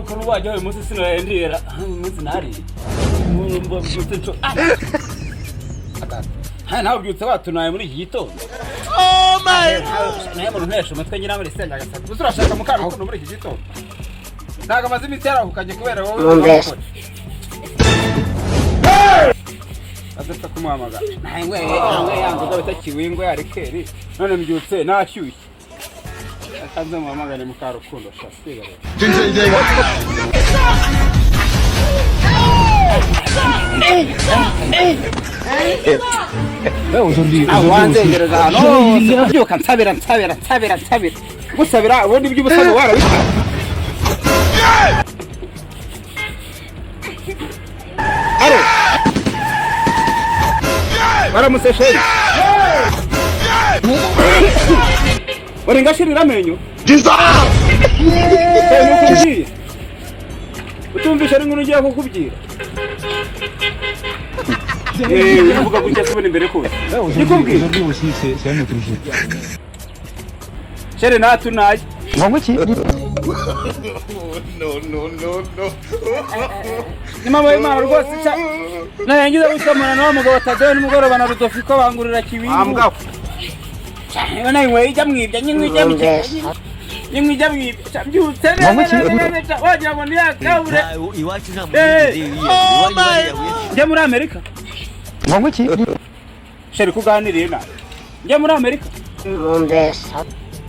Ukuntu wajya uyu munsi sinaraye ndira, uyu munsi nariye. Nawe ubyutse watunaye muri iki gitondo. Nawe muntu ntesha umutwe nyina muri senya agasaka. Gusa urashaka mukarukundo muri iki gitondo? Ntabwo amaze iminsi yarahukanye kubera wowe. Adapfa kumuhamagara. Ntawe ya nzoga bita kiwingwe ya rikeri. None mbyutse nashyushye. Akanze muhamagare mukarukundo sha sigare. Wanzengereza ahantu hose kubyuka nsabira nsabira nsabira nsabira gusabira ubundi iby'ubusabe warabikora. Aro baramutse sheri, uri ngashirira amenyo nukubwiye utumvisha n'inkuru ngiye kukubwira. Uvuga gutya se ubona imbere kose nikubwira sheri natunaye. Ni mama w'Imana rwose ca narangiza gusomana n'uwo mugabo Tadeyo nimugoroba na Rudofiko bangurira kibingu. Niba nayinyweye ijya mwibya nyinywa ijya mwibya nyinywa ijya mwibya mbyutse neza neza neza wagira ngo ni yakabure. Iwacu nta muntu wigeze yiyahura, iwanyu bariyahuye? Njya muri Amerika sheri kuganiriye nawe, njya muri Amerika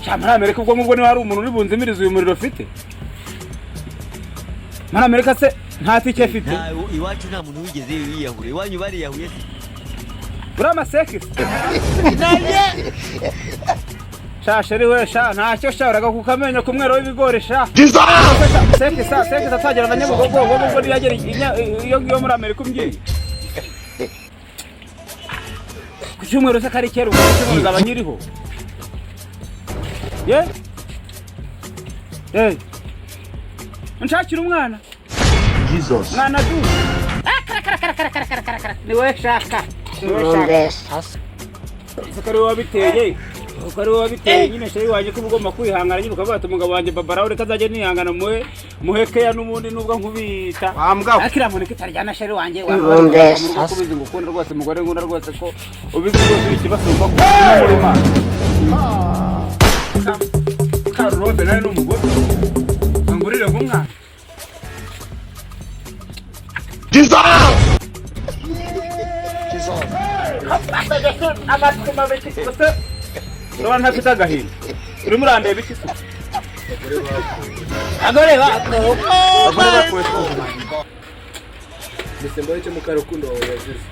sha muri Amerika ubwo ngubwo niba hari umuntu uri bunzimirize uyu muriro ufite muri Amerika se nta tike afite. Iwacu nta muntu wigeze yiyahura, iwanyu bariyahuye se? Uri amasekisi sha sheri we sha ntacyo sha uraga ku kamenyo ku mwero w'ibigori sha sekisa sekisa atagera na Nyabugogo ubwo ngubwo ntiyagera iyo ngiyo muri Amerika umbwiye ku cyumweru se kari kera ubwo ku cyumweru nzaba nkiriho ye ye nshakira umwana mwana du ni wowe shaka, ni wowe shaka ko ari wowe wabiteye, ko ari wowe wabiteye nyine sheri wanjye, ko uba ugomba kwihangana nyine ukavuga ati umugabo wanjye Babara reka azajye nihangana muhe muhekeya n'ubundi nubwo nkubita ariko iriya muntu itaryana sheri wanjye wambaye ko ubizi ngo ukunda rwose umugore nkunda rwose ko ubizi rwose uri ikibasumba ko uri Imana Karurobe nawe ni umugore ngurire nk'umwana. Amatwi mabi gusa urabona ntafite agahinda, urimo urandeba iki se? Abagore bakuwe. Abagore bakuwe. Mbese mbona icyo mukarukundo wawe yazize.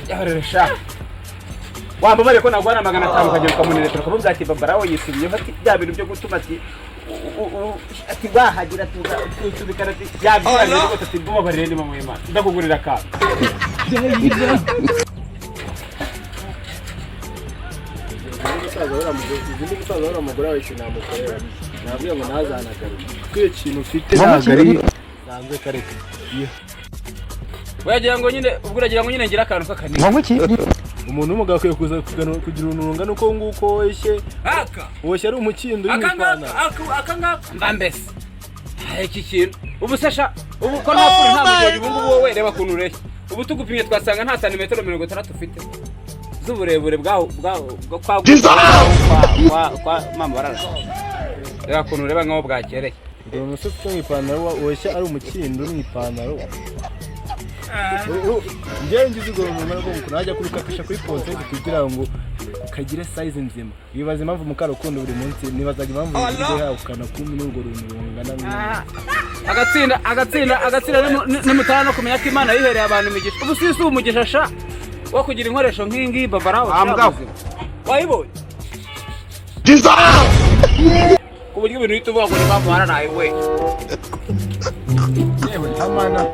Yahorere sha, wambabariye ko naguhana 500 ukagenda ukamuneretera ukamubwira ati Babara we yisubiyeho ati bya bintu byo gutuma ati ati wahagira tusubikana ati yabyihariye rwose ati mbabarire niba mu Imana ndakugurira akantu. Uzi umusaza wari umugore wawe ikintu namukorera nabwiye ngo ntazanagaruke kuko iyo kintu ufite ntabwo ari sanzwe kareka. Uragira ngo nyine ubwo uragira ngo nyine ngire akantu k'akanini. Umuntu w'umugabo akwiye kuza kugira uruntu rungana uko nguko woshye aka woshye ari umukindo uri mu aka ngaka ipantaro. Aka ngaka mba mbese iki kintu ubu se sha ubu ko nta pfura nta mugoyi ubu ngubu wowe reba ukuntu ureshya ubu tugupimye twasanga nta santimetero 60 ufite z'uburebure bwaho bwaho bwo kwa kwa kwa mama barara reba ukuntu ureba nkaho bwakereye. Urwo runtu se ufite mu ipantaro woshye ari umukindo uri mu ipantaro. Njyewe ngize urwo runtu rungana uko najya kurukatisha kuri ponseze kugira ngo kagire size nzima. Wibaza impamvu mukarukundo buri munsi nibazaga impamvu buri yahukana kumbi n'urwo runtu rungana nk'uru. Agatsinda agatsinda agatsinda nimutara no kumenya ko Imana yihereye abantu imigisha ubu si si umugisha sha wo kugira inkoresho nk'iyi ngiyi Babara wayibonye ku buryo ibintu uhita uvuga ngo ni mama wararaye we. Yewe amana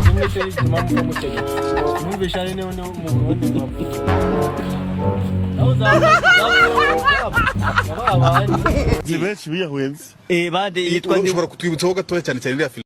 kimwe cyo gituma mutegetse numvisha ari niwe mu Burundi ngo nawe uzaba Ni benshi biyahuye nzi. Bande yitwa nde? Ushobora kutwibutsaho gatoya cyane cyane iriya filime.